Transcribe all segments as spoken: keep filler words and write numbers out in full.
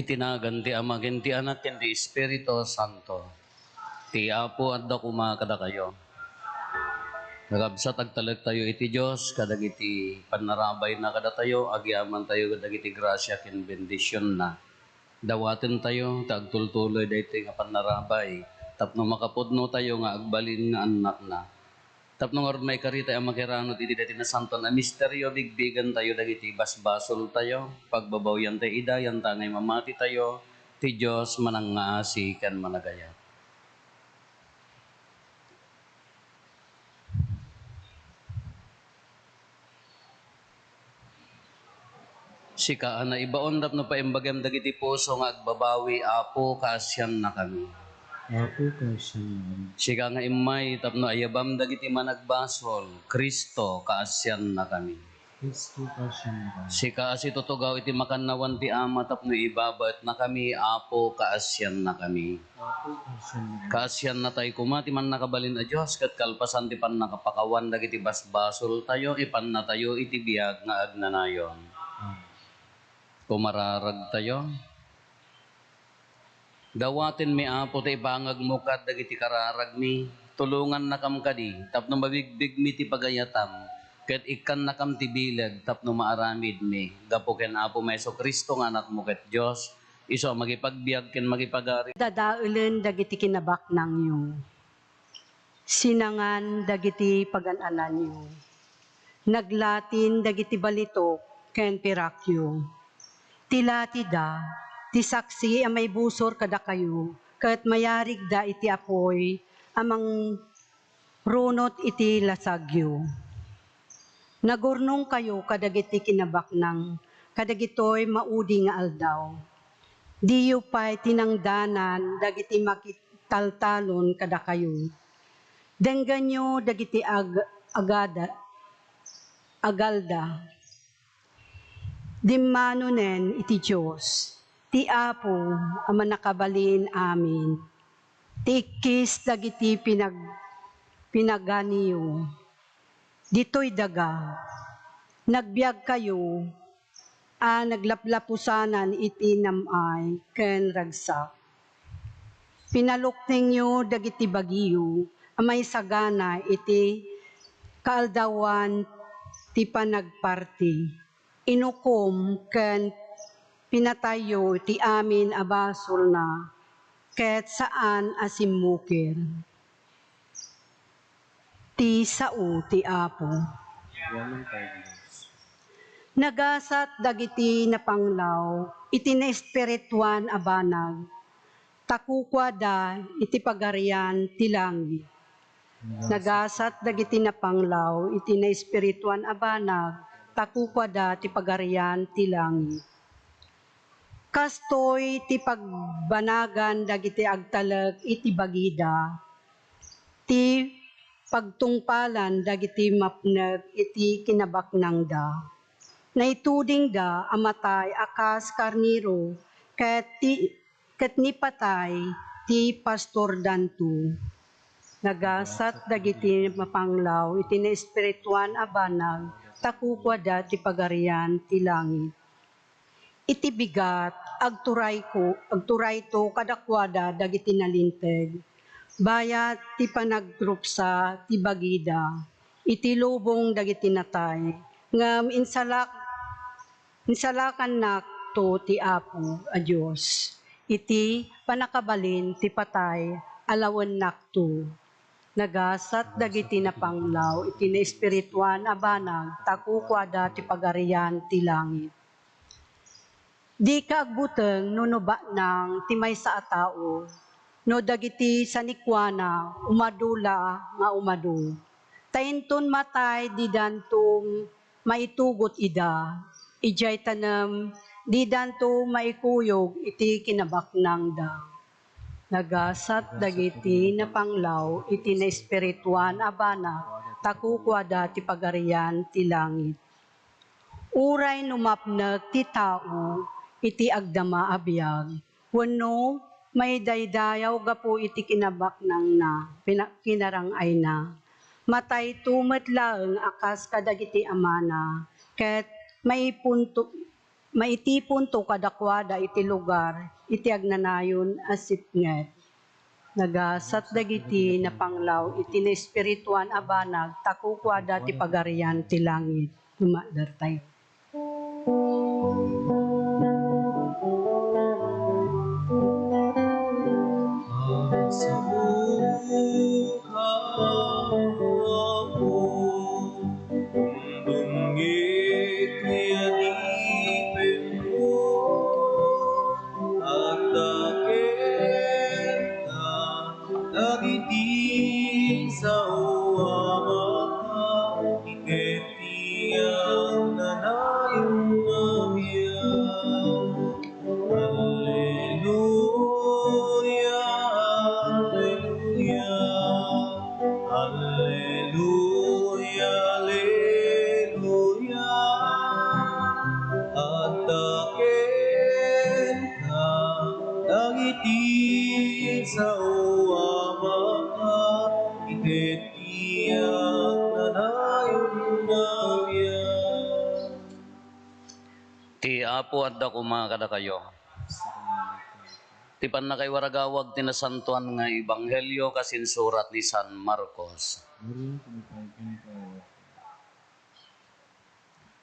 Iti nagan ti Ama, ken ti Anak, ken ti Espiritu Santo. Ti Apo adda koma kadakayo. Kakabsat, agtalektayo iti Dios kadagiti pannarabayna kadatayo, agyamantayo kadagiti grasia ken bendisionna. Dawatentayo ta agtultuloy daytoy nga pannarabay tapno makapudnotayo nga agbalin nga annakna. Tapno ngarud maikaritayo a makiranod iti daytoy nasantoan a misterio, bigbigentayo dagiti basbasoltayo, pagbabawiantayo ida, yanta ngay mamatitayo, ti Dios manangngaasi ken managayat. Sika a naibaon tapno paimbagem dagiti puso nga agbabawi, Apo, kaasiannakami. Apo, kaasiannakami. Sika nga immay tapno ayabam dagiti managbasol, Cristo, kaasiannakami. Cristo, kaasiannakami. Sika a situtugaw iti makannawan ti Ama tapno ibabaetnakami, Apo, kaasiannakami. Apo, kaasiannakami. Kaasiannatay koma ti Mannakabalin a Dios, ket kalpasan ti pannakapakawan dagiti basbasoltayo, ipannatayo iti biag nga agnanayon. Amen. Kumararagtayo. Dawatenmi, Apo, ti ipangagmo kad dagiti kararagmi. Tulongannakam kadi tapno mabigbigmi ti pagayatam, ket ikkannakam ti bileg tapno maaramidmi. Gapu ken Apomi a Jesu-Cristo nga Anakmo ket Dios, isu a mangipagbiag ken mangipagari. Dadaelen dagiti kinabaknangyo. Sinangan dagiti pagan-ananyo. Naglatin dagiti balitok ken pirakyo. Ti latida, ti saksi a maibusor kadakayo, ket mayarigda iti apuy a mangrunot iti lasagyo. Nagurnongkayo kadagiti kinabaknang kadagitoy maudi nga aldaw. Diyo pay tinangdanan dagiti makitaltalon kadakayo. Denggenyo dagiti ag-, agada-, agalda. Dimmanonen iti Dios, ti Apo a Mannakabalin Amin. Ti ikkis dagiti pinag-, pinaganiyo. Ditoy daga, nagbiagkayo a naglaplapusanan iti nam-ay ken ragsak. Pinaluknengyo dagiti bagiyo a maisagana iti kaaldawan ti panagparti. Inukom ken pinatayyo ti amin a basolna, ket saan a simmukir. Ti sao ti Apo. Amen, Panginoon. Nagasat dagiti napanglaw iti naespirituan a banag, ta kukuada iti pagarian ti langit. Nagasat dagiti napanglaw iti naespirituan a banag, ta kukuada ti pagarian ti langit. Kastoy ti pagbanagan dagiti agtalek iti bagida, ti pagtungpalan dagiti mapnek iti kinabaknangda. Naitudingda a matay a kas karnero, ket ti, ket ni patay ti pastordanto. Nagasat dagiti mapanglaw iti naespirituan a banag, ta kukuada ti pagarian ti langit. Iti bigat, agturayko, agturayto kadakuada dagiti nalinteg. Bayat ti panagruksa ti bagida iti lubong dagiti natay, ngem insalak-, insalakannakto ti Apo a Dios iti pannakabalin ti patay a lawennakto. Nagasat dagiti napanglaw iti naespirituan a banag, ta kukuada ti pagarian ti langit. Dika agbuteng no nubaknang ti maysa a tao, no dagiti sanikuana umado la nga umado. Ta inton matay, didanto maitugot ida. Idiay tanem, didanto maikuyog iti kinabaknangda. Nagasat dagiti napanglaw iti naespirituan a banag, ta kukuada ti pagarian ti langit. Uray no mapnek ti tao iti agdama a biag, wenno maidaydayaw gapu iti kinabaknangna, pina-, kinarang-ayna, matayto met laeng a kas kadagiti amana, ket maipunto-, Maitiponto kadakuada iti lugar iti agnanayon a sipnget. Nagasat dagiti napanglaw iti naespirituan a banag ta kukuada ti Pagarian ti Langit. Tumakdertayo. Dumngeg ti adipenmo, adda kenka dagiti sao a mata, ket ti agnanayon a biag. Alleluia, alleluia, alleluia, alleluia. Adda kenka dagiti sao a mata, ket ti agnanayon a biag. Ti Apo adda koma kadakayo. Ti pannakaiwaragawag ti nasantoan nga ebanghelio kas insurat ni San Marcos.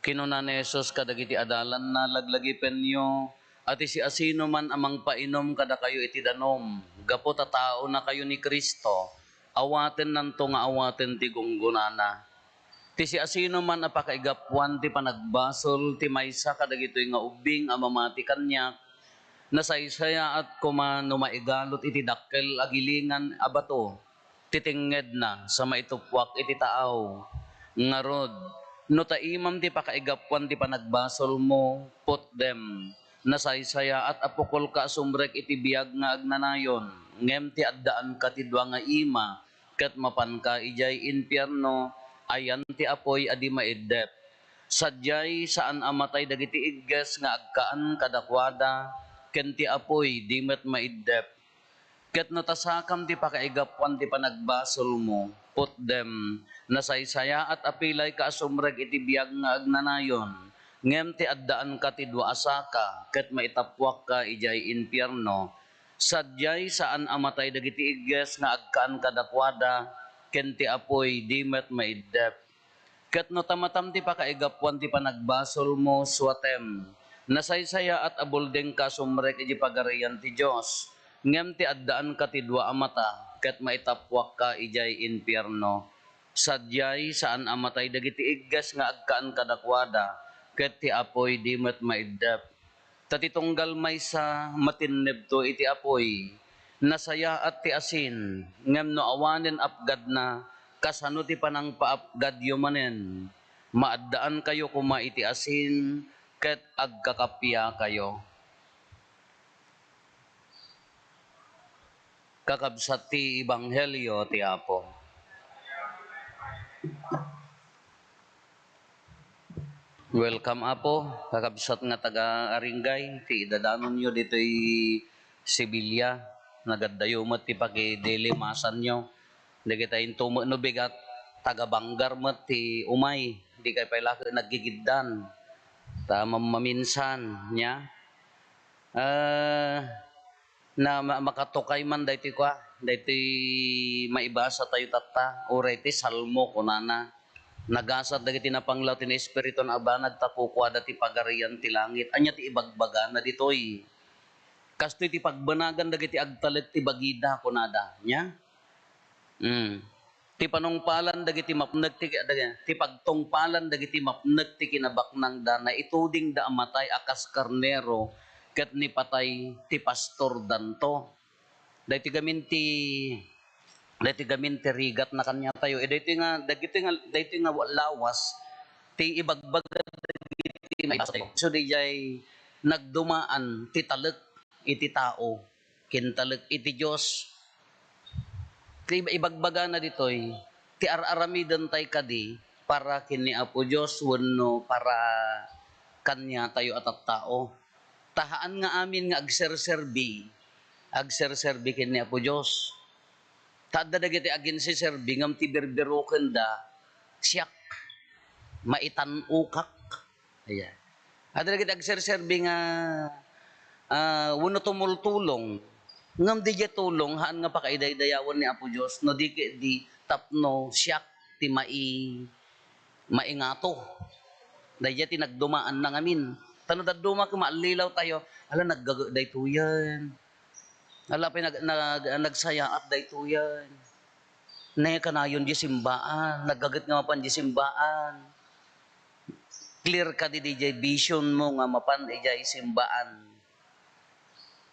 Kinuna ni Jesus kadagiti adalanna, "Laglagipenyo a ti siasinoman a mangpainom kadakayo iti danum gapu ta taonakayo ni Cristo, awatennanto nga awaten ti gunggonana. Ti siasinoman a pakaigapuan ti panagbasol ti maysa kadagitoy nga ubbing a mamati kaniak, nasaysayaat koma no maigalut iti dakkel a gilingan a bato ti tengngedna sa maituppuak iti taaw. Ngarud, no ta imam ti pakaigapuan ti panagbasolmo, putdem. Nasaysayaat a pukolka a sumrek iti biag nga agnanayon, ngem ti addaanka ti dua nga ima, ket mapanka idiay infierno, ayan ti apuy a di maiddep. Sadiay, saan a matay dagiti igges nga agkaan kadakuada, ken ti apuy di met maiddep. Ket no ta sakam ti pakaigapuan ti panagbasolmo, putdem, nasaysayaat a pilayka a sumrek iti biag nga agnanayon, ngem ti addaanka ti dua a saka, ket maitappuakka idiay infierno. Sadiay, saan a matay dagiti igges nga agkaan kadakuada, ken ti apuy di met maiddep. Ket no ta matam ti pakaigapuan ti panagbasolmo, suatem. Nasaysayaat a buldingka a sumrek iti Pagarian ti Dios, ngem ti addaanka ti dua a mata, ket maitappuakka idiay infierno. Sadiay, saan a matay dagiti igges nga agkaan kadakuada, ket ti apuy di met maiddep. Ta ti tunggal maysa, matinnibto iti apuy. Nasayaat ti asin, ngem no awanen apgadna, kasano ti panangpaapgadyo manen? Maaddaankayo koma iti asin, ket agkakappiakayo. Kakabsat ti ebanghelio ti Apo. Welcome, Apo. Kakabsat nga taga-Aringay, ti idadanonyo ditoy Sevilla, nagaddayo met ti pakidilimasanyo. Dagita into met no bigat, taga-Bangar met ti umay, dikay pay la ket naggigiddan. Ta mam-, maminsan, nya? Ah, na ma-, makatukay man daytoy kua, daytoy maibasatayo tatta, uray ti Salmo, kunana, "Nagasat dagiti napanglaw ti naespirituan a banag ta kukuada ti Pagarian ti langit." Ania ti ibagbagana ditoy? "Kastoy ti pagbanagan dagiti agtalek ti bagida," kunada. Nya? Mm. Ti panungpalan dagiti mapnek ti, ti pagtungpalan dagiti mapnek ti kinabaknangda, naitudingda a matay a kas karnero ket ni patay ti pastordanto. Daytoy gamin ti, daytoy gamin ti rigatna kaniatayo. Eh, daytoy nga, dagitoy nga, daytoy nga lawas ti ibagbaga dagiti maibasatayo. So, diay nagdumaan ti talek iti tao, kintalek iti Dios. Ti ibagbagana ditoy, ti ar-aramiden tay kadi para ken ni Apo Dios wenno para kaniatayo a tattao. Ta haan nga amin nga agserserbi, agserserbi ken ni Apo Dios. Ta adda dagiti aginsiserbi ngem ti birbirokenda, "Siak, maitan-okak." Ayan. Adda dagiti agserserbi nga, ah, wenno tumultulong. Ngem diay tulong, haan nga pakaidaydayawen ni Apo Dios, no di ketdi tapno siak ti mai-, maingato. Daydiay ti nagdumaanna ngamin. Ta no dadduma ket maallilaw tayo, "Ala, naggaget daytoyen. Ala, pay nag-, nag-, nagsayaat daytoyen." Ne, kanayon diay simbaan, naggaget nga mapan diay simbaan. Clear kadi diay vision mo nga mapan idiay simbaan.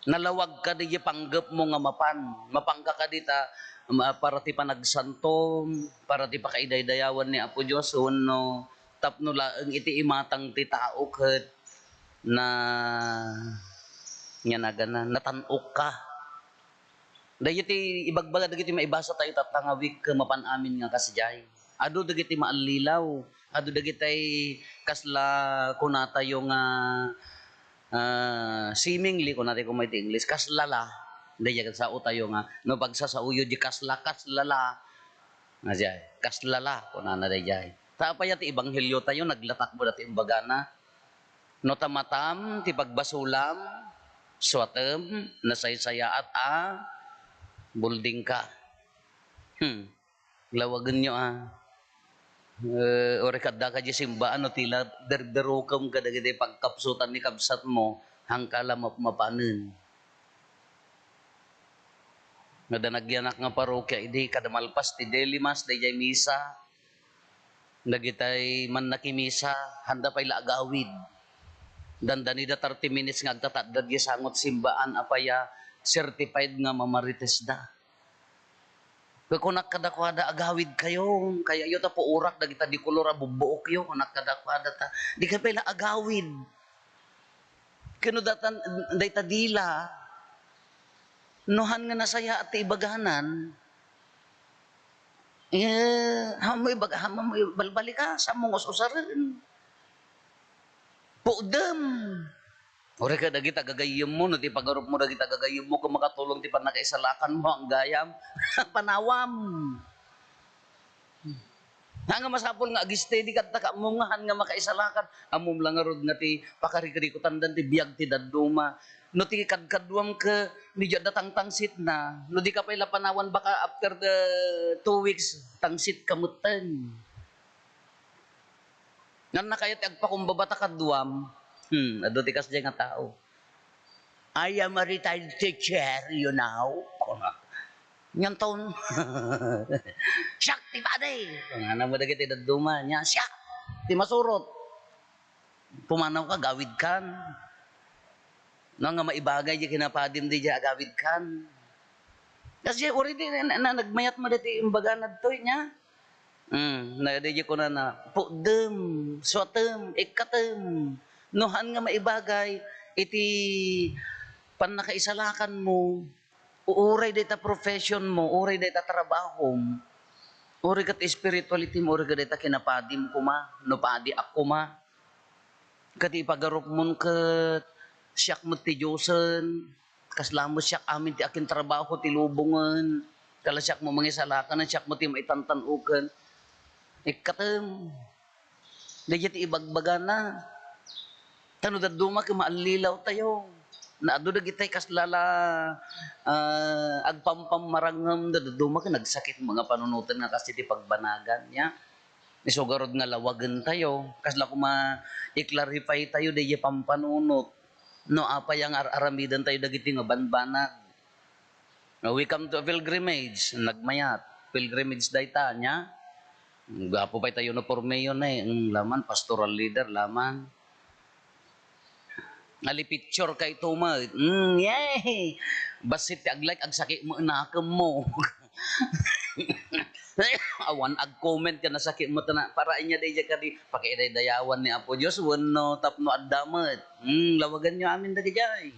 Nalawag kadi diay panggepmo nga mapan. Mapanka kadi ta, ma-, para ti panagsantom, para ti pakaidaydayawan ni Apo Dios, wenno tapno laeng iti imatang ti tao ket na, nga nagana, natan-okka. Daytoy ti ibagbaga dagiti maibasa tayo tatta nga week, mapan amin nga kasdiay. Adu dagiti maallilaw, adu dagiti kasla kunatayo nga, ah, seemingly, kunatayo koma iti English, kasla la. Daydiay ket sao tayo nga, no pagsasaoyo di kasla, kasla la. Nga siya, kasla la, kunana daydiay. Ta apay ti ebanghelio tayo, naglatak mo dati imbagana. No ta matam ti pagbasolam, suatem, nasaysayaat a buldingka. Hmm. Lawagenyo a. Eh, uray kaddaka diay simbaan no ti la derderukem kadagiti pagkapsutan ni kabsatmo, haanka la mapmapanen. Nga adda nagyanak nga parokya idi kada malpas ti Daily Mass, daydiay misa. Dagitay mannakimisa, haanda pay la agawid. Dandanida thirty minutes nga agtatadda diay sangot simbaan, apay a certified nga mamaritesda. Kunak kadakuada, "Agawidkayo, kayatyo ta puorak dagita di kolor a bubbuokyo," kunak kadakuada, ta dikay pay la agawid. Ken no datan, dayta dila, no han nga nasayaat ti ibaganan, eh, haanmo ibaga, haanmo ibalbalika, saanmo nga us-usaren. Pudem. Uray ka dagita gagayyemmo, no ti pagarupmo dagita gagayyemmo, ket makatulong ti pannakaisalakanmo, gayam. Panawam. Haan nga masapul nga ag-steady kadta ket ammom nga haan nga makaisalakan. Ammom la ngarud nga ti pakarikrikutandan ti biag ti dadduma. No ti kadkaduam ket medyo adda tangtangsitna, no dika pay la panawan, baka after the two weeks, tangsit ka metten. Ngana kayat ti agpakumbaba ta kaduam? Hmm, adu ti kasdiay nga tao. "I am a retired teacher, you know." Kuna. Niyan taon, "Siak ti padi!" Kunana mo dagiti dadduma. Nia, "Siak ti masurot." Pumanawka, agawidkan. No, nga maibagay di kinapadim di agawidkan. Kasi already na, na, na, nagmayat mo dati imbaga na ditoy niya. Hmm, na, di kunana, "Pudem, suatem, ikkatem." No, haan nga maibagay iti pannakaisalakan mo, uray dayta profession mo, uray dayta trabahom, uray ket spirituality mo, uray ket dayta kinapadim koma, no padi a koma. Ket ti ipagarupmon ket siak met ti diosen, kasla met siak amin ti akintrabaho ti lubongen, kasla siak met mangisalakan, siak met ti maitantan-oken. Ikkatem, daydiay ti ibagbagana. Ta no dadduma ket maallilaw tayo. Naadu dagitay kasla la, ah, agpampammarangngem, dadduma ket nagsakit nga panunoten nga kas iti pagbanagan, ya. Isu garud nga lawagen tayo, kasla koma i-clarify tayo daydiay pampanunot. No apay nga ar-aramiden tayo dagiti nga banbanag. Now, we come to a pilgrimage, nagmayat. Pilgrimage dayta, nia? Gapu pay tayo no pormeyo na eh. Mm, laman, pastoral leader, laman. Alipitsur kay tuma. Mm, yay! Basit ti ag-like, agsakit mo, inakem mo. Awan ag-comment ka, nasakit mo tana. Para inya day kadi, pakidaydayawan ni Apo Dios, wenno tapno adda met. Mm, lawagan nyo amin dagijay.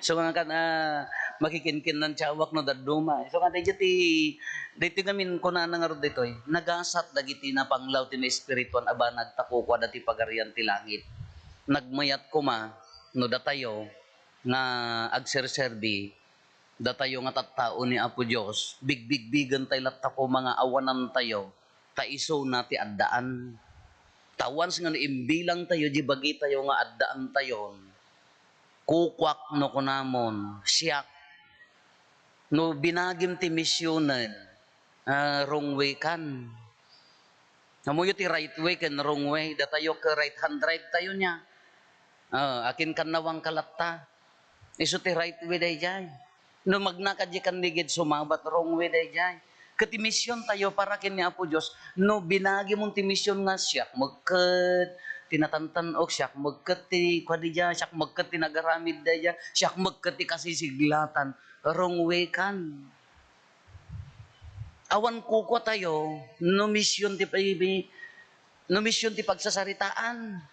So, nga kan, ah, makikinkinnan ti awak no dadduma. So, nga, daydiay ti, daytoy ngamin, kunana ngarud daytoy, nagasat dagiti napanglaw ti naespirituan a banag ta kukuada ti Pagarian ti Langit. Nagmayat koma no datayo nga agserserbi, datayo nga tattao ni Apo Dios, bigbigbigentayo latta koma nga awanantayo, ta isuna ti addaan. Ta once nga no imbilang tayo, di bagi tayo nga addaan tayon, kukuak no kunamon, siak. No binagim ti misionen, ah, wrong way kan. Ammoyo ti right way ken wrong way. Datayo ket right hand drive tayo nia. Ah, akin kannawangka latta. Isu ti right way daydiay. No magnaka diay kannigid sumabat, wrong way daydiay. Ket ti mision tayo para ken ni Apo Dios, no binagimon ti mision nga siak mekket ti natantan-ok, siak mekket ti kua daydiay, siak mekket ti nagaramid daydiay, siak mekket ti kasisiglatan, wrong way kan. Awan kukua tayo no mision ti paibi-, no mision ti pagsasaritaan.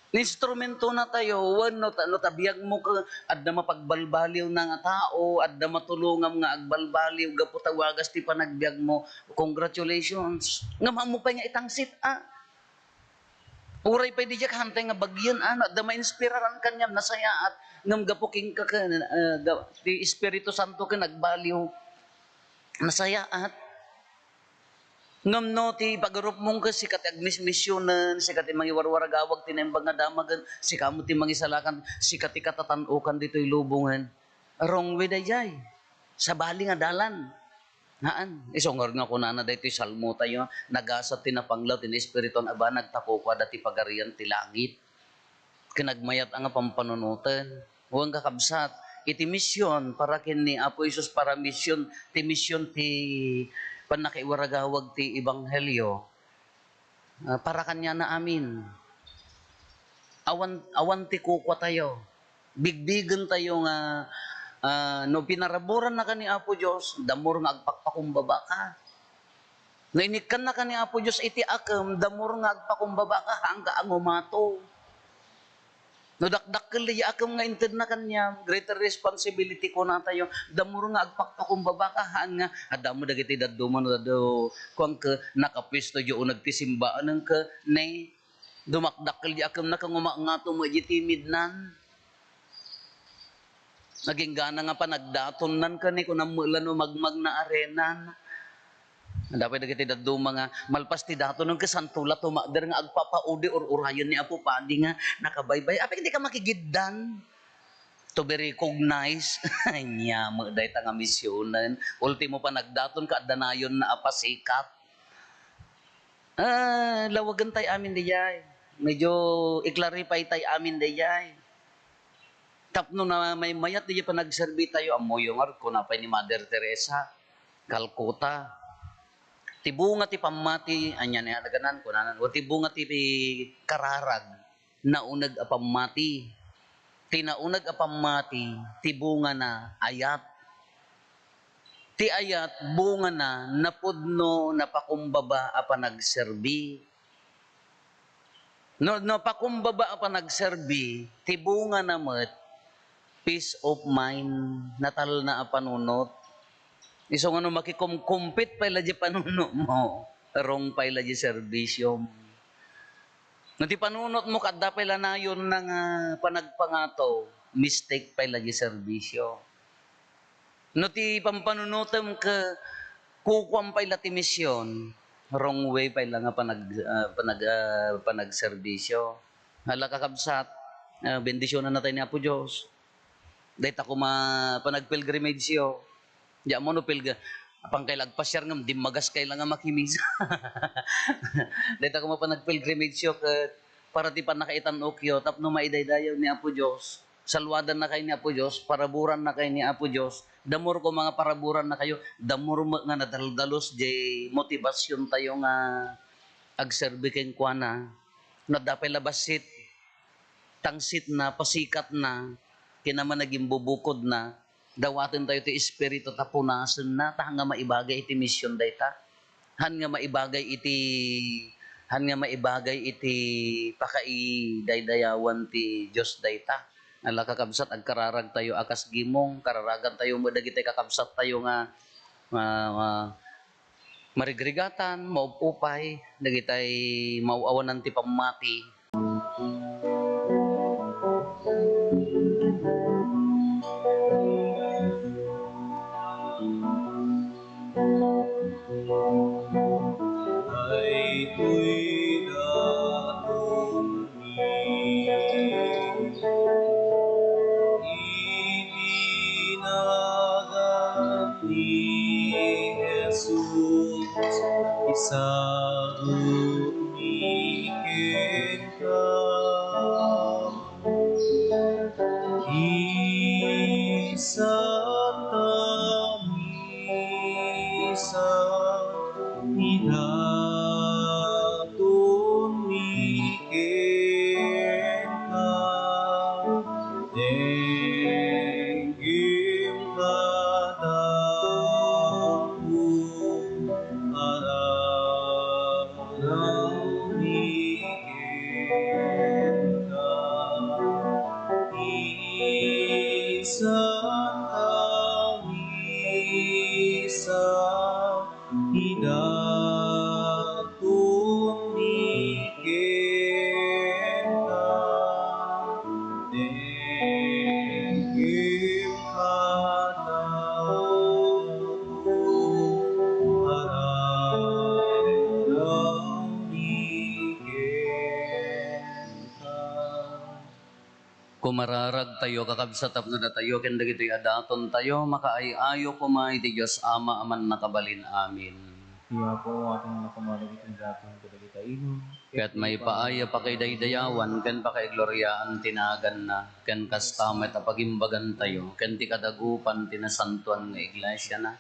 Instrumentona tayo, wen no ta-, no ta biagmo ket adda mapagbalbaliwna nga tao, adda matulongam nga agbalbaliw gapu ta wagas ti panagbiagmo, congratulations. Ngem ammo pay nga itangsit, a. Uray pay diak hantay nga bagien, a, no adda mainspiraran kaniam, nasayaat. Ngem gapu kenka ken, eh, ga-, ti Espiritu Santo ken agbaliw, nasayaat. Ngem no ti pagarupmo ket sika ti agmismisionen, sika ti mangiwarwaragawag ti naimbag nga damagen, sika met ti mangisalakan, sika ti katatan-okan ditoy lubongen, wrong way daydiay. Sabali nga dalan. Haan, isu ngarud nga kunana daytoy Salmo tayo, "Nagasat ti napanglaw ti naespirituan a banag, ta kukuada ti pagarian ti langit." Ken agmayat a nga pampanunoten. Wen, kakabsat, iti mision para ken ni Apo Jesus, para mision, ti mision ti pannakaiwaragawag ti ebanghelio, ah, para kaniana amin. Awan, awan ti kukua tayo. Bigbigen tayo nga, ah, no pinaraburanna ka ni Apo Dios, the more nga agpakpakumbaba ka. No inikkannaka ni Apo Dios iti akem, the more nga agpakumbaba ka, haanka a ngumato. No dakdakkel daydi akem nga intedna kaniam, greater responsibility kuna tayo, the more nga agpakpakumbaba ka, haan nga, adda met dagiti dadduma no daddo, kuan ket, nakapuesto daydi uneg ti simbaan ket, ne, dumakdakkel daydi akemna ket ngumangato met daydi timidnan. Nagingga nga panagdatonnan ken ni kunam met la no magmagna a renan. Adda pay dagiti dadduma nga malpas ti datonen ket santo la tumakder nga agpapaudi, ur-urayen ni Apo Padi nga nakabaybay. Apay, dika makigiddan to be recognized. Ania met dayta nga misionen. Ultimo panagdaton ket adda nayonna a pasikat. Ah, lawagen tay amin daydiay. Medyo i-clarify tay amin daydiay. Tapno na maymayat daydiay panagserbi tayo, ammoyo ngarud kuna pay ni Mother Teresa, Calcutta. Ti bunga ti pammati, ania ni alaganan, kunana, o ti bunga ti kararag, nauneg a pammati. Ti nauneg a pammati, ti bungana, ayat. Ti ayat, bungana, napudno, napakumbaba a panagserbi. No, napakumbaba a panagserbi, ti bungana met, peace of mind, natalna a panunot. Isu nga no makikumkumpit pay la di panunotmo, wrong pay la di serbisyom. No ti panunotmo, adda pay la nayonna nga panagpangato, mistake pay la di serbisyo. No ti pampanunotem ket kukuam pay la ti mision, wrong way pay la nga panag-, ah, panag-, ah, panagserbisyo. Ala, kakabsat, ah, bendisyonannatay ni Apo Dios. Dayta koma panagpilgrimageyo. Di ammo no pilg-, apan kay la agpasiar ngem dimmagas kay la nga makimisa. Dayta koma panagpilgrimageyo ket para ti pannakaitan-okyo tapno maidaydayaw ni Apo Dios. Saluadanna kay ni Apo Dios, paraburanna kay ni Apo Dios. The more koma nga paraburanna kayo, the more met nga nadaldalus jay motibasyontayo nga agserbi kenkuana. No adda pay la bassit, tangsitna, pasikatna, ken amanna gimbubukodna, dawatentayo ti Espiritu ta punasenna, ta haan nga maibagay iti mision dayta. Haan nga maibagay iti, haan nga maibagay iti pakaidaydayawan ti Dios dayta. Ala, kakabsat, agkararagtayo a kas gimong, kararagantayo met dagiti kakabsattayo nga, nga, nga marigrigatan, maupupay, dagitay maaw-awanan ti pammati. ni Jesus, isautmi kenka. Isanta misa, idatonmi kenka. Denggem kadaku, aramidmi kenka. Isanta misa, idatonmi kenka. Denggem kadaku, aramidmi kenka. Kumararagtayo, kakabsat, tapno datayo ken dagitoy a datontayo makaay-ayo koma iti Dios Ama a Mannakabalin-amin. Ti Apo, awatenna koma dagitoy daton kadagita imam. Ket maipaay a pakidaydayawan ken pakaigloriaan ti naganna, ken kasta met a pagimbagantayo ken ti kadagupan ti nasantoan nga iglesiana.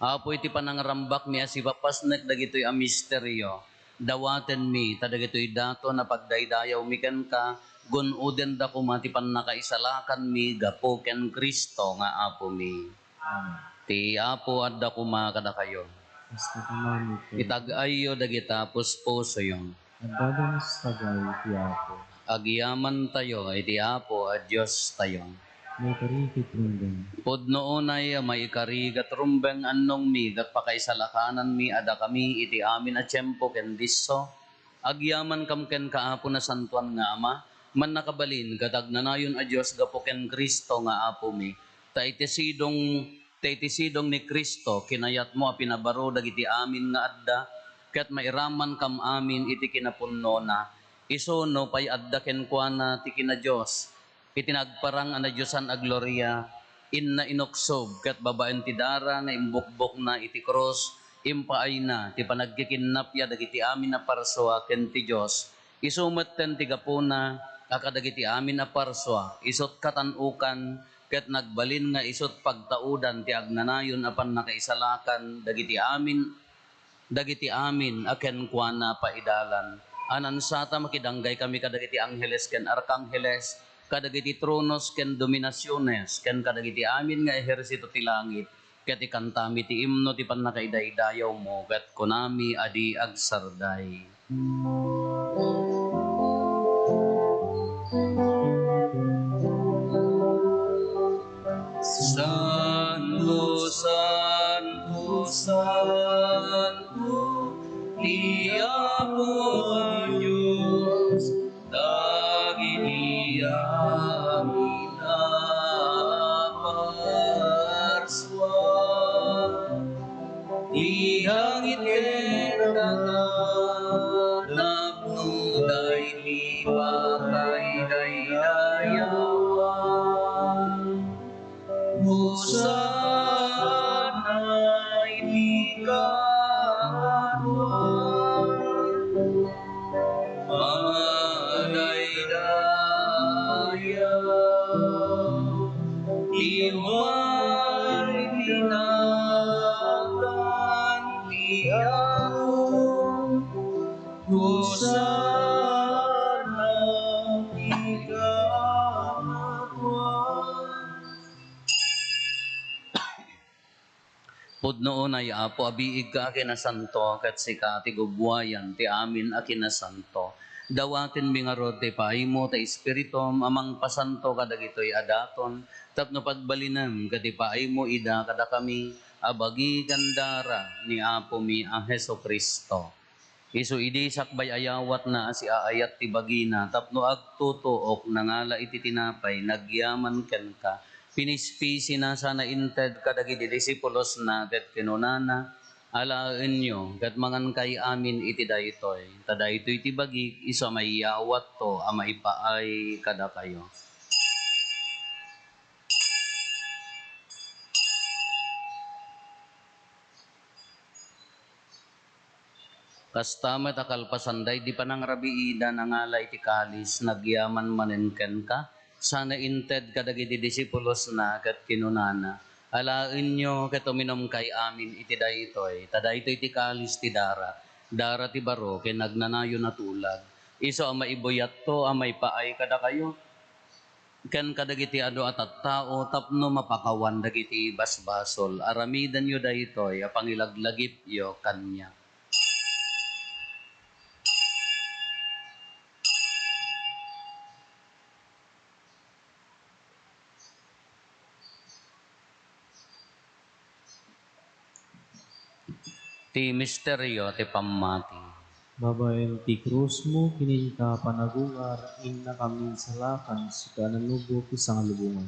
Apo, iti panangrambakmi a sipapasnek dagitoy a misterio, dawatenmi ta dagitoy daton a pagdaydayawmi kenka, gun-odenda koma ti pannakaisalakanmi gapu ken Cristo nga Apomi. Amen. Ti Apo adda koma kadakayo. Kasta koma met. Itag-ayyo dagita puspusoyo. Adda met tagay ti Apo. Agyamantayo iti Apo a Diostayo. Maikari ket rumbeng. Pudno unay a maikari ket rumbeng, annongmi ket pakaisalakananmi a dakami iti amin a tiempo ken disso. Agyamankam kenka, Apo, Nasantoan nga Ama, Mannakabalin ket Agnanayon a Dios gapu ken Cristo nga Apomi. Ta iti sidong Ta iti sidong ni Cristo, kinayatmo a pinabaro dagiti amin nga adda, ket mairamankam amin iti kinapunnona. Isu no pay adda kenkuana ti kina-Dios, iti nagparang a nadiosan a gloria, inna inuksob ket babaen ti dara nga imbukbokna iti krus, impaayna ti panagkikinnappia dagiti amin a parsua ken ti Dios. Isu metten ti gapuna a kadagiti amin a parsua, isut' katan-okan, ket nagbalin nga isut' pagtaudan ti agnanayon a pannakaisalakan dagiti amin, dagiti amin a kenkuana paidalan. Anansa ta makidanggay kami kadagiti angheles ken arkangheles, kadagiti tronos ken dominasiones, ken kadagiti amin nga ehersito ti langit, ket ikantami ti imno ti pannakaidaydayawmo, ket kunami a di agsarday. Santo, santo, santo, ti Apo a Dios, dagiti amin a parsua. Ti langit ken daga, napno daydi pakaidaydayawan. Hosanna iti kaabatan. Madaydayaw ti umay ti nagan ti Apo. Hosanna ti kaabatan. Pudno unay, Apo, a biigka a kinasanto, ket sika ti gubbuayan ti amin a kinasanto. Dawatenmi ngarud ti ipaaymo ti Espiritum a mangpasanto kadagitoy a daton, tapno pagbalinem ket ipaaymo ida kadakami a bagi ken dara ni Apomi a Jesu-Cristo. Isu idi sakbay a yawatna a siaayat ti bagina tapno agtutuok, nangala iti tinapay, nagyaman kenka, pinispisina sana inted kadagiti disipulosna, ket kinunana, "Alaenyo ket mangankay amin iti daytoy, ta daytoy ti bagik, isu a maiyawatto a maipaay kadakayo." Kasta met a kalpasan daydi panangrabiida, nangala iti kalis, nagyaman manen kenka, sana inted kadagiti disipulosna, ket kinunana, "Alaenyo ket uminumkay amin iti daytoy, ta daytoy ti kalis ti dara, dara ti baro ken agnanayon a tulag. Isu a maibuyatto a maipaay kadakayo ken kadagiti adu a tattao tapno mapakawan dagiti basbasol. Aramidenyo daytoy a pangilaglagipyo kaniak." Ti misterio ti pammati. Babaen ti krusmo, kininka panagungar, innakam insalakan, sika a nanubo ti sangalubongan.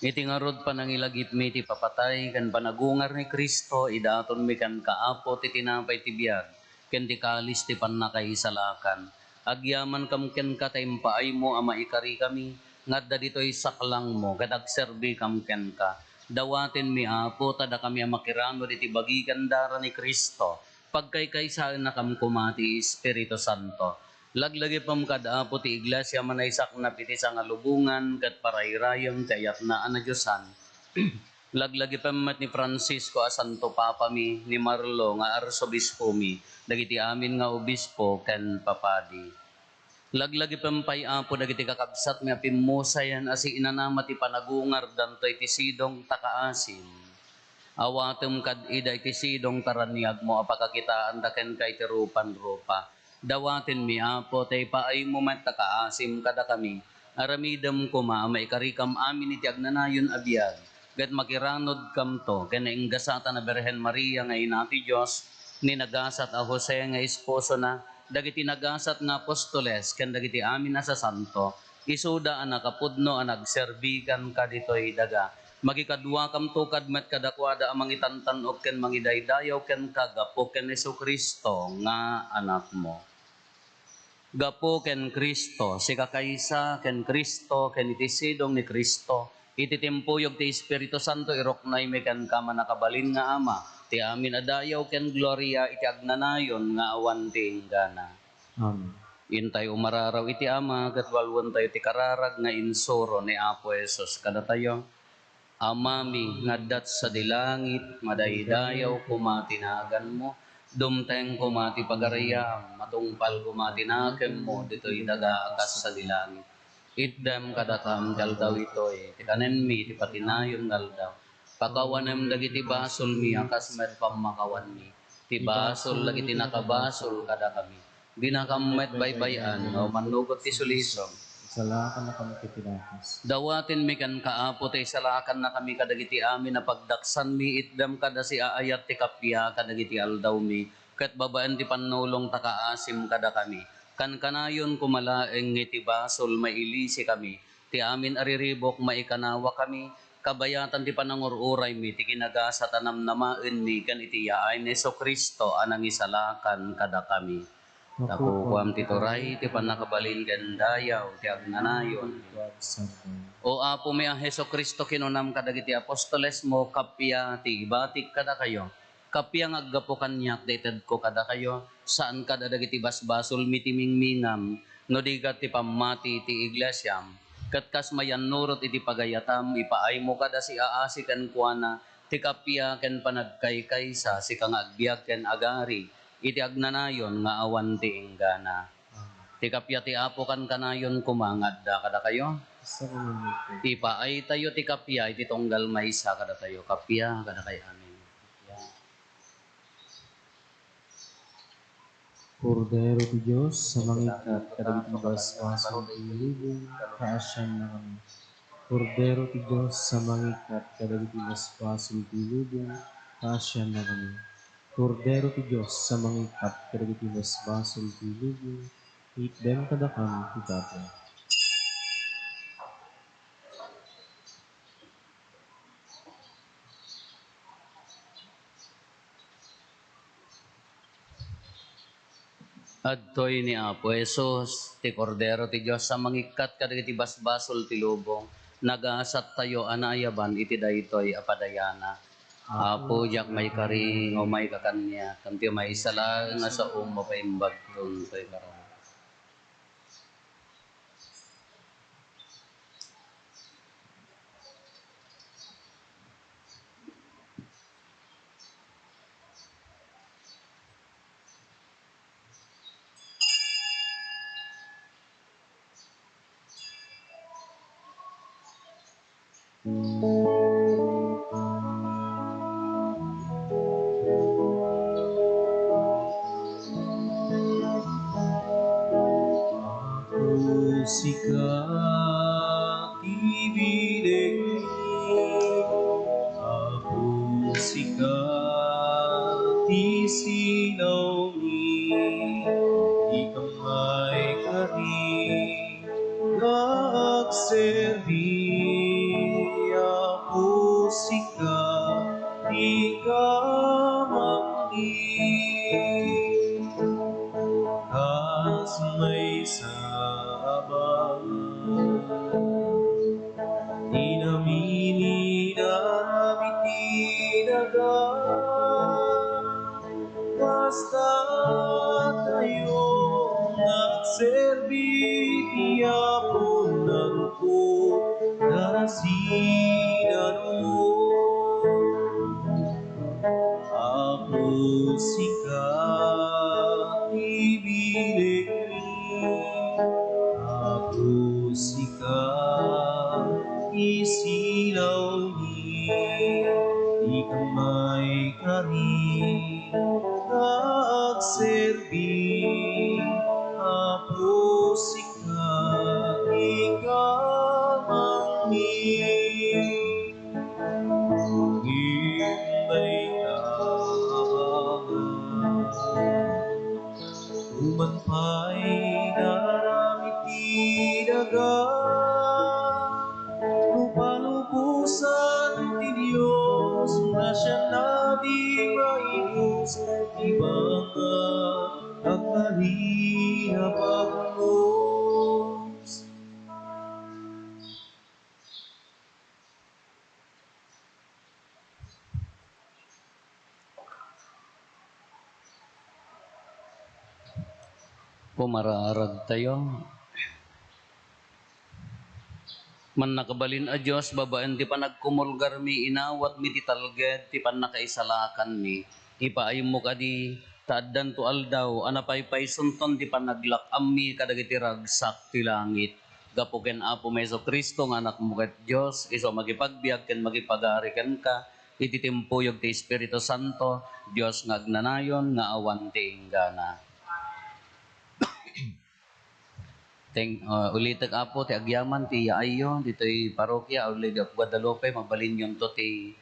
Iti ngarud panangilagipmi ti papatay ken panagungar ni Cristo, idatonmi kenka, Apo, ti tinapay ti biag ken ti kalis ti pannakaisalakan. Agyamankam kenka ta impaaymo a maikarikami nga adda ditoy saklangmo ket agserbikam kenka. Dawatenmi, Apo, ta dakami a makiranod iti bagi ken dara ni Cristo, pagkaykaysaennakam koma ti Espiritu Santo. Laglagipem kad Apo ti iglesia a manaysaknap iti sangalubongan ket parayrayem ti ayatna a nadiosan. Laglagipem met ni Francisco a Santo Papami, ni Marlo nga Arsobispomi, dagiti amin nga obispo ken papadi. Laglagipem pay, Apo, dagiti kakabsatmi a pimmusayen a siinanama ti panagungardanto iti sidong ta kaasim. Awatem kad ida iti sidong ta raniagmo a pakakitaanda kenka iti rupan-rupa. Dawatenmi, Apo, ta ipaaymo met ta kaasim kadakami. Aramidem koma a maikarikam amin iti agnanayon a biag, ket makiranodkamto ken nainggasatan a Birhen Maria nga Ina ti Dios, ni nagasat a Jose nga esposona, dagiti nagasat nga apostoles, ken dagiti amin a sasanto, isuda a nakapudno a nagserbi kenka ditoy daga. Makikaduakamto kad met kadakuada a mangitantan-ok ken mangidaydayaw kenka gapu ken Jesu-Cristo nga Anakmo. Gapu ken Cristo, sika kaysa ken Cristo, ken iti sidong ni Cristo, iti timpuyog ti Espiritu Santo, iruknoymi kenka, mannakabalin nga Ama, ti amin a dayaw ken gloria iti agnanayon nga awan ti inggana. Amen. Intay umararaw iti Ama, ket walwentayo ti kararag nga insuro ni Apo Jesus kadatayo. Amami nga adda sadi langit, madaydayaw koma ti naganmo, dumteng koma ti pagariam, matungpal koma ti nakemmo ditoy daga a kas sadi langit. Itdem kadakam ti aldaw itoy ti kanenmi ti patinayon nga aldaw. Pakawanem dagiti basolmi a kas met pammakawanmi ti basol dagiti nakabasol kadakami. Dinakam met baybay-an nga umannugot ti sulisog. Isalakannakami iti dakes. Dawatenmi kenka, Apo, ta isalakannakami kadagiti amin a pagdaksanmi, itdem kada siaayat ti kappia kadagiti aldawmi, ket babaen ti pannulong ta kaasim kadakami. Kankanayon koma laeng nga iti basol mailisikami, ti amin a riribuk maikanawakami, kabayatan ti panangur-uraymi ti kinagasat a namnamaenmi ken iti yaay ni Jesu-Cristo a nangisalakan kadakami. Nakukuam ti turay ti pannakabalin ken dayaw ti agnanayon. O Apomi a Jesu-Cristo, kinunam kadagiti apostolesmo, kappia ti ibatik kadakayo. Kappia nga aggapu kaniak ti itedko kadakayo, saan kad a dagiti basbasolmi ti mingmingam, no di ket ti pammati ti iglesiam. Ket kas mayannurot iti pagayatam, ipaaymo kad a siaasi kenkuana ti kappia ken panagkaykaysa, sika nga agbiag ken agari iti agnanayon nga awan ti inggana. Ti kappia ti Apo kankanayon koma nga adda kadakayo. Ipaaytayo ti kappia iti tunggal maysa kadatayo. Kappia kadakayo amin. Kordero ti Dios a mangikkat kadagiti basbasol ti lubong, kaasiannakami. Kordero ti Dios a mangikkat kadagiti basbasol ti lubong, kaasiannakami. Kordero ti Dios a mangikkat kadagiti basbasol ti lubong, itdem kadakami ti kappia. Adtoy ni Apo Jesus, ti Kordero ti Dios a mangikkat kadagiti basbasol ti lubong. Nagasattayo a naayaban iti daytoy a padayana. Apo, diak maikari nga umayka kaniak, ken ti maysa laeng a saom mapaimbagton toy kararag. Apo, sika ti bilegmi. Apo, sika ti silawmi. Dika maikari nga agserbi, Apo, sika ti kamangni. Kas maysa a bangag, ti namili na aramid ti daga. Kasta tayo nga agserbi ti Apo, nagko, narasinanmo. Apo, sika ti bilegmi. Apo, sika ti silawmi. Dika maikari nga agserbi, Apo, sika ti kamangni. Ngem dayta a bangag, uman pay nga aramid ti daga, no palubosan ti Dios, grasiana ti maibus ti bangag, agkari a pagnos. Pumaraaragtayo. Mannakabalin a Dios, babaen ti panagkumulgarmi, inawatmi ti talged ti pannakaisalakanmi. Ipaaymo kadi ta addanto aldaw a napaypaysunton ti panaglak-ammi kadagiti ragsak ti langit. Gapu ken Apomi Jesu-Cristo nga Anakmo ket Dios, isu a makipagbiag ken makipagari kenka iti timpuyog ti Espiritu Santo, Dios nga agnanayon nga awan ti inggana. Teng-, ah, ulitek, Apo, ti agyaman ti yaayyo ditoy parokia, Our Lady of Guadalupe, mabalinyonto ti,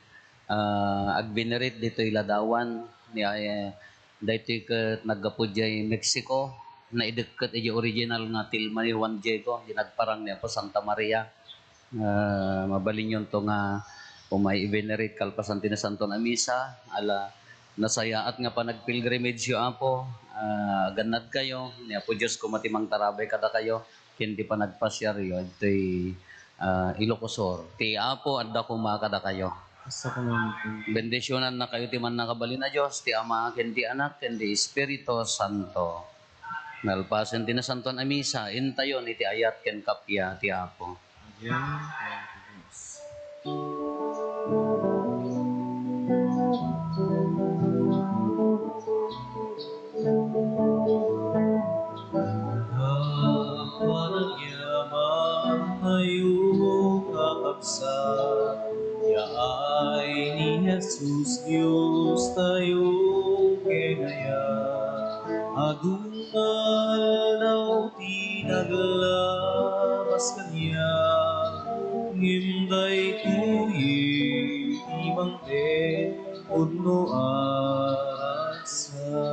ah, agvenerate ditoy ladawan ni, eh, daytoy ket naggapu diay Mexico, naidekket idiay original nga Tilma ni Juan Diego, di nagparang ni Apo Santa Maria. Ah, mabalinyonto nga umay i-venerate kalpasan ti Nasanton a Misa. Ala, nasayaat nga panagpilgrimageo, Apo. Ah, agannadkayo, ni Apo Dios koma ti mangtarabay kadakayo ken ti panagpasiaryo ditoy, ah, Ilocos Sur. Ti Apo adda koma kadakayo. Kasta koma met kenka. Bendisionannakayo ti Mannakabalin a Dios, ti Ama, ken ti Anak, ken ti Espiritu Santo. Nalpasen ti Nasanton a Misa, intayon iti ayat ken kappia ti Apo. Amen. Panagyamankayong kakabsat, yaay ni Jesus Diostayo kenaya. Adu nga aldaw ti naglabas kaniak, ngem daytoy ti mangted pudno a ragsak.